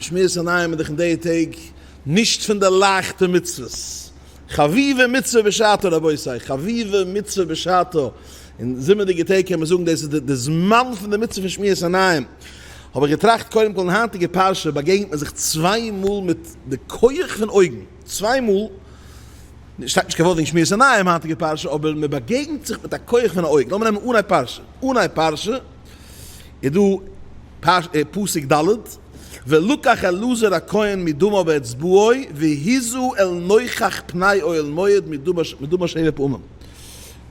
שמירת עיניים איז דאך אין די טעג נישט פון די לייכטע מצוות. חביבה מצוה בשעתה רבותי, חביבה מצוה בשעתה, אין זומערדיגע טעג קען מען זאגן דאס איז די זמן פון די מצוה פון שמירת עיניים. האב איך געטראכט קודם כל אין היינטיגע פרשה באגעגנט מען זיך צוויי מאל מיט די כח פון אויגן, צוויי מאל, שטייט נישט קיין ווארט וועגן שמירת עיניים היינטיגע פרשה, אבער מען באגעגנט זיך מיט א כח פון א אויג. לאמיר נעמען אנהייב פרשה, אנהייב פרשה איז דא פסוק ד', ולקח אלעזר הכהן מדמה באצבעו והזה אל נוכח פני אוהל מועד מדמה שבע פעמים.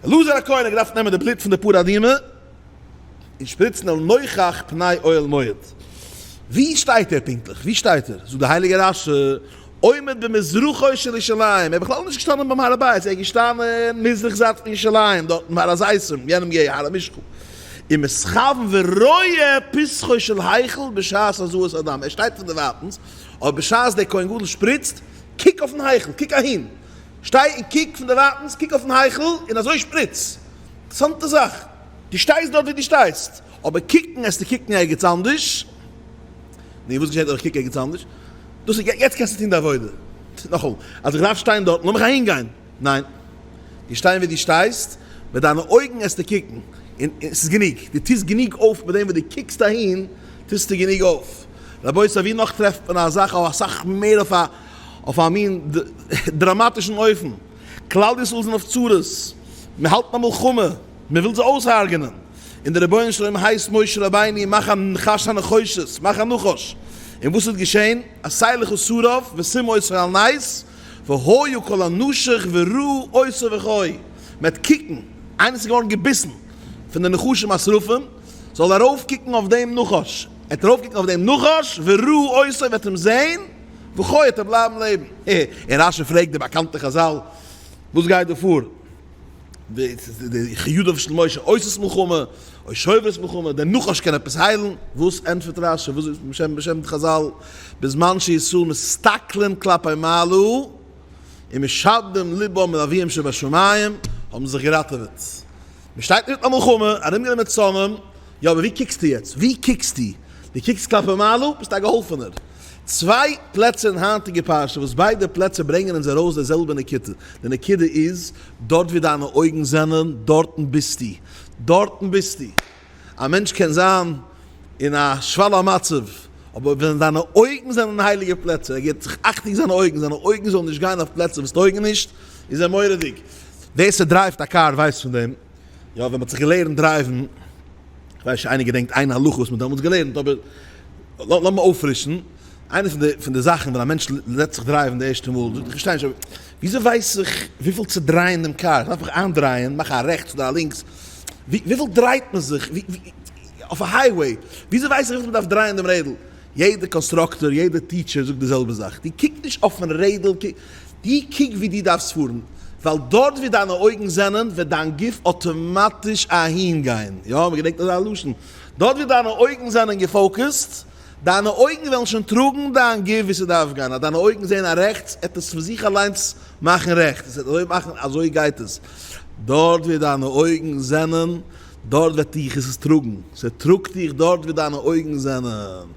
אלעזר הכהן האט געדארפט נעמען די בלוט פון די פרה אדומה און שפריצן אל נוכח פני אוהל מועד. ווי שטייט ער פונקטליך? ווי שטייט ער? זאגט די הייליגע רשי, עומד במזרחו של ירושלים, ער איז בכלל נישט געשטאנען ביים הר הבית, ער איז געשטאנען מזרח זייט פון ירושלים, דארטן ביי הר הזיתים, יענעם געיעג, הר המשחה, ומתכוון ורואה פתחו של היכל בשעת הזאת הדם, ער שטייט פון דערווייטנס, אבער בשעת דער כהן גדול שפריצט, קוק אויפן היכל, קוק אהין, שטיי און קוק פון דערווייטנס, קוק אויפן היכל, און אזוי שפריץ. אינטערעסאנטע זאך, דו שטייסט דארט ווי דו שטייסט, אבער קוקן עסטו קוקן ערגעץ אנדערש. נו, וואס געשעט אויב איך קוק ערגעץ אנדערש? דאס איז יעצט קענסטו טון די עבודה. נאכאמאל, אז איך דארף שטיין דארטן, לאמיך אהין גיין. ניין. דו שטיין ווי דו שטייסט, מיט דיינע אויגן עסטו קוקן, און ס'איז גענוג. דו טוסט גענוג אויף מיט דעם וואס דו קוקסט אהין, טוסטו גענוג אויף. רבותי, ווי נאך טרעפט מען א זאך אויף אסאך מער אויף א אויף א מין דראמאטישן אופן? כלל ישראל זענען אויף צרות, מען האלט אין א מלחמה, מען וויל זיי אויסהרג'נען. און דער רבונו של עולם הייסט משה רבינו מאך א נחש הנחושת, מאך א נחש, און וואס וועט געשען, עשה לך שרף ושים אותו על נס, והיה כל הנשך וראה אותו וחי, מען וועט קוקן, איינער איז געווארן געביסן פון די נחשים השרפים, זאל ארויף קוקן אויף דעם נחש, ער וועט ארויף קוקן אויף דעם נחש, וראה אותו וועט אים זען, וחי וועט ער בלייבן לעבן. און רשי פרעגט די באקאנטע חזל, וואס גייט דא פאר? די ידיו של משה עושות מלחמה, או שוברות מלחמה, דער נחש קען עפעס היילן? וואס ענטפערט רשי, וואס זאגט בשם בשם חזל, בזמן שישראל מסתכלין כלפי מעלה ומשעבדים לבם אל אביהם שבשמים, האבן זיך געראטעוועט. מען שטייט אינמיטן א מלחמה, ארומגענומען מיט שונאים, יא אבער ווי קוקסטו יעצט? ווי קוקסטו? דו קוקסט כלפי מעלה, ביסטו א געהאלפענער. צוויי פלעצער אין היינטיגע פרשה וואס ביידע פלעצער ברענגען אונז ארויס די זעלבע נקודה, די נקודה איז, דארט ווי דיינע אויגן זענען, דארטן ביסטו. דארטן ביסטו. א מענטש קען זיין אין א שפל המצב, אבער ווען זיינע אויגן זענען אין הייליגע פלעצער, ער גיבט זיך אכטונג זיינע אויגן, זיינע אויגן זאלן נישט גיין אויף פלעצער וואס טויגן נישט, איז ער מורא'דיג. ווער ס'דרייווט א קאר ווייסט פון דעם. יא, ווען מ'האט זיך געלערנט דרייוון, כ'ווייס נישט איינער געדענקט איין הלכה וואס מ'האט דעמאלטס געלערנט, אבער לאמיר אויפפרישן, איינע פון די פון די זאכן ווען א מענטש זעצט זיך דרייוון די ערשטע מאל, זאגט ער איך פארשטיי נישט אבער וויאזוי ווייס איך וויפיל צו דרייען דעם קאר, איך דארף מיך איינדרייען, מאכן א רעכטס אדער א לינקס, וויפיל דרייט מען זיך אויף א highway, וויאזוי ווייס איך וויפיל מ'דארף דרייען דעם רעדל, יעדע קאנסטראקטאר, יעדע teacher זאגט די זעלבע זאך, דו קוק נישט אויפן רעדל, דו קוק ווי דו דארפסט פארן, ווייל דארט ווי דיינע אויגן זענען וועט דיין גוף אטאמאטיש אהין גיין, יא, מ'געדענקט אזא לשון, דארט ווי דיינע אויגן זענען געפאוקעסט, דיינע אויגן וועלן שוין טראגן דיין גוף ווי ס'דארף גיין, אז דיינע אויגן זעען א רעכטס, עט עס פון זיך אליינס מאכן רעכטס, עס וועט אזוי מאכן, אזוי גייט עס, דארט ווי דיינע אויגן זענען, דארט וועט דיך עס טראגן, ס'טראגט דיך דארט ווי דיינע אויגן זענען.